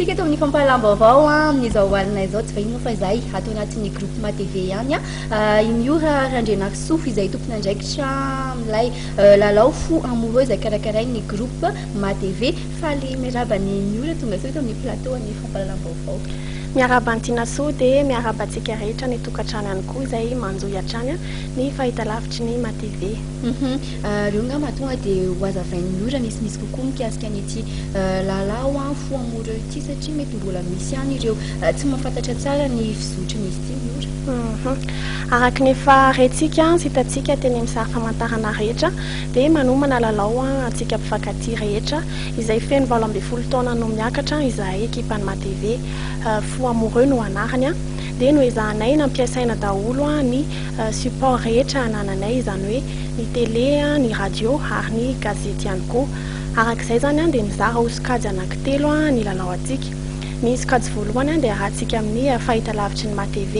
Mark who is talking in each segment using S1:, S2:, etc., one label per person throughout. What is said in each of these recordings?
S1: isika eto amin'ny fampahalalam-baovao amin'izao alina izao. Tsy vahiny moa fa izahay ato anatin'ny groupe MaTV ihany. I Miora Randrianarisoa izay tompon'andraikitra amin'ilay lalao Fou Amoureux izay karakarain'ny groupe MaTV. Faly miarahaba an'i Miora tonga soa eto amin'ny plateau an'ny fampahalalam-baovao.
S2: Miarahaba an'i Tinasoa dia miarahaba antsika rehetra any an-tokantrano ihany koa izay manjohy hatrany ny fahitalavitry ny MaTV.
S1: Aleo angamba tonga dia ho hazavain'i Miora misimisy kokoa mikasika an'ity lalao Fou Amoureux ity satria mety mbola misy ihany ireo tsy mahafantatra tsara ny fizotrin'izy ity Miora.
S2: Araka ny efa rentsika sy hitantsika teny amin'ny sary famantarana rehetra dia manomana lalao antsika mpifankatia rehetra izay feno 18 taona no miakatra izahay ekipan'ny MaTV. Fou Amoureux no anarany dia noezahanay nampiasaina daholo ny support rehetra anananay izany hoe ny télé, ny radio ary ny gazety ihany koa. Araka izay izany dia mizara ho sokajy anankitelo ny lalao antsika. Ny sokajy voalohany dia arahantsika amin'ny fahitalavitry ny MaTV.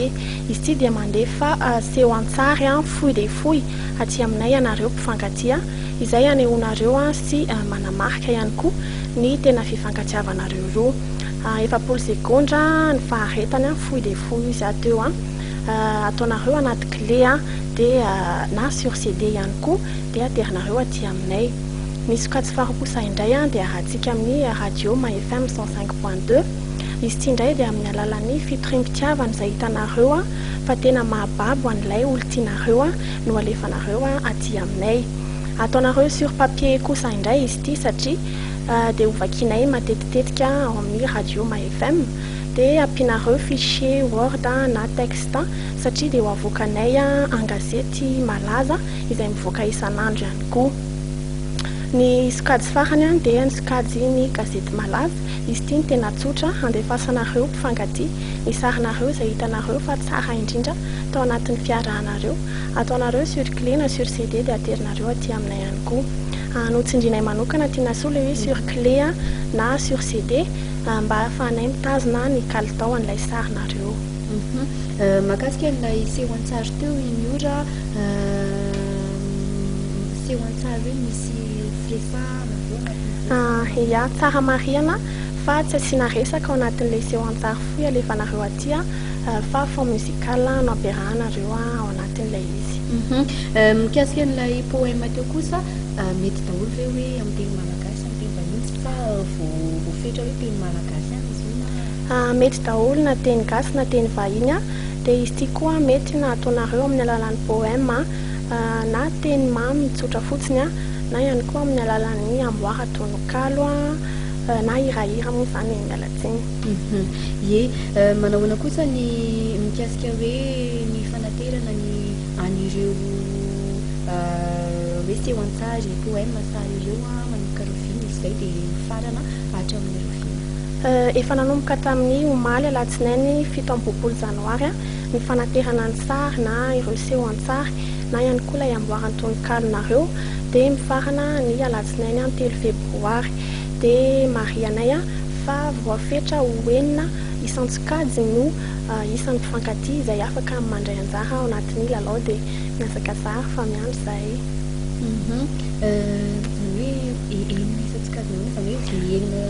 S2: Izy ity dia mandefa seho an-tsary fohy dia fohy aty aminay ianareo mpifankatia izay anehoanareo sy manamarika ihany koa ny tena fifankatiavanareo roa. 40 segondra ny faharetany, fohy dia fohy izy teo. Ataonareo anaty clé dia na sur CD ihany koa dia aterinareo aty aminay. Ny sokajy faharoa kosa indray dia arahantsika amin'ny radio Ma FM 105.2. Izy ity indray dia amin'ny alalan'ny fitoriam-pitiavana izay hitanareo fa tena mahababo an'ilay olon-tianareo no alefanareo aty aminay. Ataonareo sur papier kosa indray izy ity satria dia hovakianay matetitetika ao amin'ny radio Ma FM. Dia ampianareo fichier Word na texte satria dia ho avoakanay an-gazety malaza izay mivoaka isan'andro ihany koa. Ny sokajy farany dia ny sokajy ny gazety malaza. Izy ity no tena tsotra, andefasanareo mpifankatia ny sarinareo izay hitanareo fa tsara indrindra tao anatin'ny fiarahanareo. Ataonareo sur clé na sur CD dia aterinareo aty aminay ihany koa. Notsindrinay manokana Tinasoa ilay hoe sur clé na sur CD mba ahafahanay mitazona ny kalitao an'ilay sarinareo.
S1: Mahakasika an'ilay seho an-tsary teo i Miora, seho an-tsary hoe misy firesahana ve ao anatin'izay?
S2: Ia, tsara marihana fa tsy asiana resaka ao anatin'ilay seho an-tsary fohy alefanareo aty fa fond musical no ampiarahanareo ao anatin'ilay izy.
S1: Mikasika an'ilay poème teo kosa, mety daholo ve hoe amin'ny teny malagasy, amin'ny teny vahiny sa voafetra hoe teny malagasy ihany izy io na?
S2: Mety daholo na teny gasy na teny vahiny, dia izy ity koa mety na ataonareo amin'ny alalan'ny poème na teny mamy tsotra fotsiny na ihany koa amin'ny alalan'ny amboara tononkalo na hirahira moa izany e, miala tsiny.
S1: Ie, manao ahoana kosa ny mikasika hoe ny fanaterana ny an'ireo hoe seho an-tsary, poème, sary ireo manomboka rahoviana izy izay dia mifarana hatramin'ny rahoviana?
S2: Efa nanomboka tamin'ny omaly alatsinainy 27 janoary ny fanaterana ny sary na ireo seho an-tsary na ihany koa ilay amboaran-tononkalonareo dia mifarana ny alatsinainy 3 febroary. Dia marihanay fa voafetra ho enina isan-tsokajy no isan'ny mpifankatia izay afaka mandray anjara ao anatin'ny lalao dia mihazakazaha fa miandry izahay.
S1: Izany hoe enina isan-tsokajiny ahoana? Izany hoe ny enina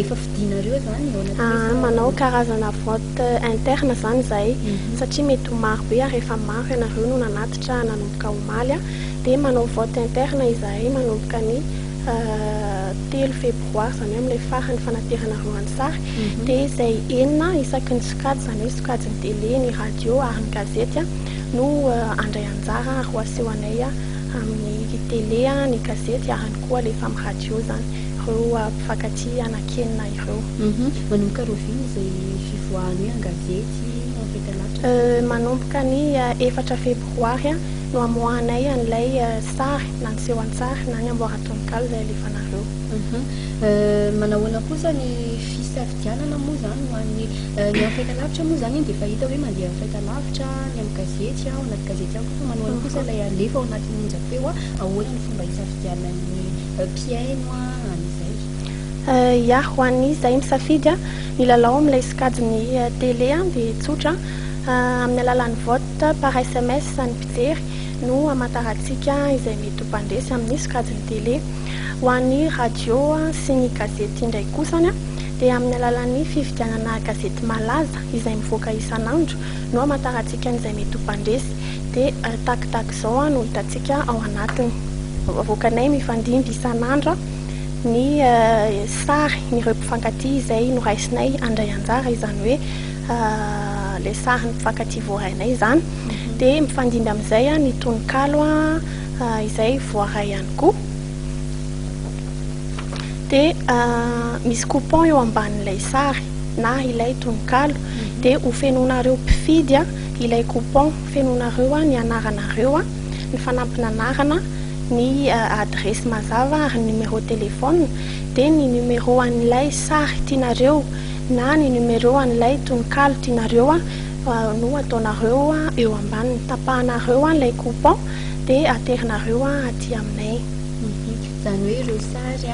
S1: efa fidinareo izany ao anatin'ny hoe
S2: Manao karazana vote interne izany izahay satria mety ho maro be ary efa maro ianareo no nanatitra nanomboka omaly dia manao vote interne izahay manomboka ny 3 febroary izany hoe amin'ilay farany fanateranareo ny sary dia izay enina isaky ny sokajy izany hoe sokajin'ny télé, ny radio ary ny gazety no handray anjara ary ho asehonay amin'ny télé, ny gazety ary ihany koa alefa amin'ny radio izany ireo mpifankatia anankenina ireo.
S1: Manomboka rahoviana izay fivoahana hoe an-gazety, amin'ny fahitalavitra?
S2: Manomboka ny 4 febroary no amoahanay an'ilay sary na ny seho an-tsary na ny amboaran-tononkalo izay alefanareo.
S1: Manao ahoana kosa ny fisafidianana moa izany ho an'ny ny amin'ny fahitalavitra moa izany dia efa hita hoe mandeha amin'ny fahitalavitra, ny amin'ny gazety, ao anaty gazety ihany koa fa manao ahoana kosa ilay alefa ao anatin'ny onjam-peo, ahoana ny fomba hisafidianan'ny mpihaino an'izay?
S2: Ia, ho an'izay misafidy ny lalao amin'ilay sokajin'ny télé dia tsotra, amin'ny alalan'ny vote par sms ny mpijery no hamantarantsika izay mety ho mpandresy amin'ny sokajin'ny télé. Ho an'ny radio sy ny gazety indray kosa dia Dia amin'ny alalan'ny fividianana gazety malaza izay mivoaka isan'andro no hamantarantsika an'izay mety ho mpandresy. Dia takitaka izao no hitantsika ao anatiny. Avoakanay mifandimby isan'andro ny sary n'ireo mpifankatia izay noraisinay handray anjara, izany hoe ilay sarin'ny mpifankatia voarainay izany. Dia mifandimby amin'izay ny tononkalo izay voaray ihany koa. Dia misy coupon eo ambanin'ilay sary na ilay tononkalo. Dia ho fenoinareo mpifidy ilay coupon, fenoinareo ny anaranareo, ny fanampin'anarana, ny adiresy mazava ary ny numéro téléphone. Dia ny numéro an'ilay sary tianareo na ny numéro an'ilay tononkalo tianareo no ataonareo eo ambaniny. Tapahanareo ilay coupon dia aterinareo aty aminay.
S1: Izany hoe ireo sary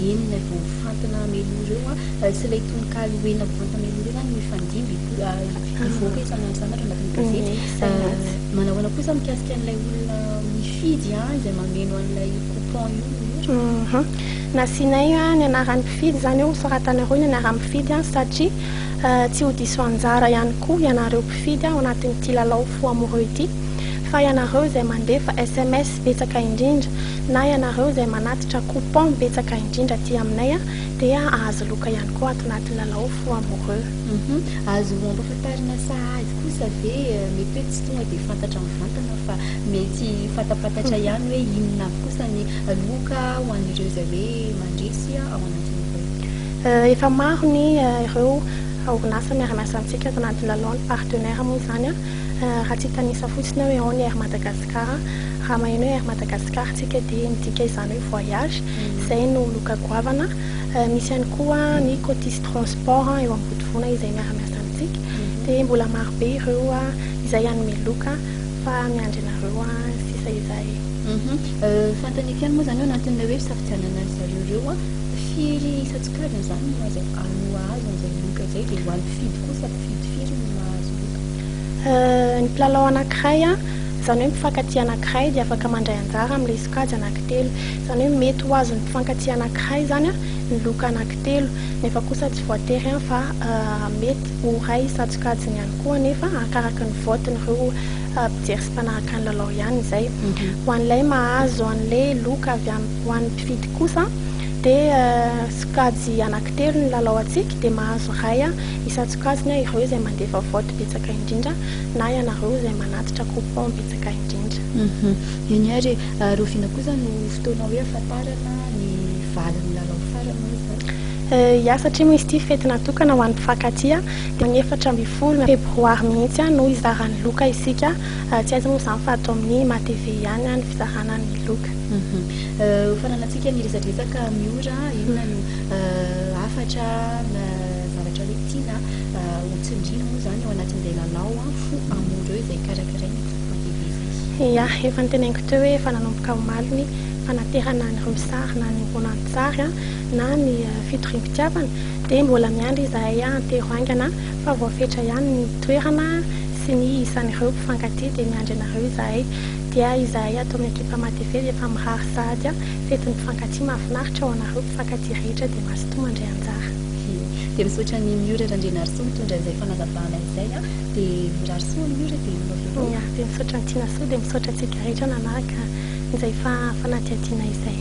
S1: enina voafantina mialoha ireo sy ilay tononkalo enina voafantina mialoha ireo izany mifandimby hivoaka isan'andro isan'andro anatin'ny gazety. Manahoana kosa mikasika an'ilay olona mifidy izay mameno an'ilay coupon io Miora?
S2: Nasianay ny anaran'ny mpifidy izany eo, soratanareo ny anaran'ny mpifidy satria tsy ho diso anjara ihany koa ianareo mpifidy ao anatin'ity lalao fo amoureux ity fa ianareo izay mandefa sms betsaka indrindra na ianareo izay manatitra coupon betsaka indrindra aty aminay dia hahazo loka ihany koa ato anatin'ny lalao fo amoureux.
S1: Azo ampahafantarina sahady kosa ve, mety hoe tsy tonga dia fantatra mivantana fa mety fantapantatra ihany hoe inona avy kosa ny loka ho an'ireo izay hoe mandresy ao anatin'izay?
S2: Efa maro ny ireo orinasa miara-miasa amintsika ato anatin'ny lalao, ny partenaire moa izany. Raha tsy hitanisa fotsiny aho hoe ao ny Air Madagascar. Raha maheno hoe Air Madagascar tsika dia midika izany hoe voyage. Izay no loka goavana. Misy ihany koa ny Cotis Transport eo Ambodivona izay miara-miasa amintsika. Dia mbola maro be ireo izay hanome loka fa miandry anareo sisa izahay.
S1: Fanontaniako ihany moa izany ao anatin'ilay hoe fisafidianana an-dry zareo ireo, firy isan-tsokajiny izany no azo no hahazo an'izay loka izay? Dia ho an'ny mpifidy kosa, mpifidy firy no mahazo loka?
S2: Ny mpilalao anankiray, izany hoe mpifankatia anankiray dia afaka mandray anjara amin'ilay sokajy anankitelo. Izany hoe mety ho azon'ny mpifankatia anankiray izany ny loka anankitelo, nefa kosa tsy voatery fa mety ho iray isan-tsokajiny ihany koa anefa arakaraka ny vote-n'ireo mpijery sy mpanaraka ny lalao ihany izay. Ho an'ilay mahazo an'ilay loka avy amin'ny ho an'ny mpifidy kosa dia sokajy anankitelo ny lalao antsika dia mahazo iray isan-tsokajiny ireo izay mandefa vote betsaka indrindra na ianareo izay manatitra coupon betsaka indrindra.
S1: Eny ary e! Rahoviana kosa no fotoana hoe ahafantarana ny valin'ny lalao farany moa izany?
S2: Ya, satria moa izy ity fety natokana ho an'ny mpifankatia dia ny 14 febroary mihitsy no hizara ny loka isika. Tsy aiza moa izany fa ato amin'ny MATV ihany ny fizarana ny loka.
S1: Ho fananantsika ny resadresaka Miora, inona no hafatra na zavatra hoe tiana ho tsindriana moa izany ao anatin'ilay lalao fo amoureux izay karakarain'ny groupe MATV izay?
S2: Ya, efa noteneniko teo hoe efa nanomboka omaly ny fanaterana an'ireo sary na ny horonantsary na ny fitoriam-pitiavana dia mbola miandry izahay antero haingana fa voafetra ihany ny toerana sy ny isan'ireo mpifankatia dia miandry anareo izahay dia izahay ato amin'ny ekipa MATV dia efa mirary sahady fetin'ny mpifankatia mahafinaritra ho anareo mpifankatia rehetra dia mazotoa mandray anjara.
S1: Ie. Dia misaotra an'i Miora Randrianarisoa mitondra izay fanazavana izay an. Dia mirary soa an'i Miora dia manao veloma.
S2: Ia, dia misaotra an'i Tinasoa dia misaotra antsika rehetra nanaraka izay fanadihadiana izay.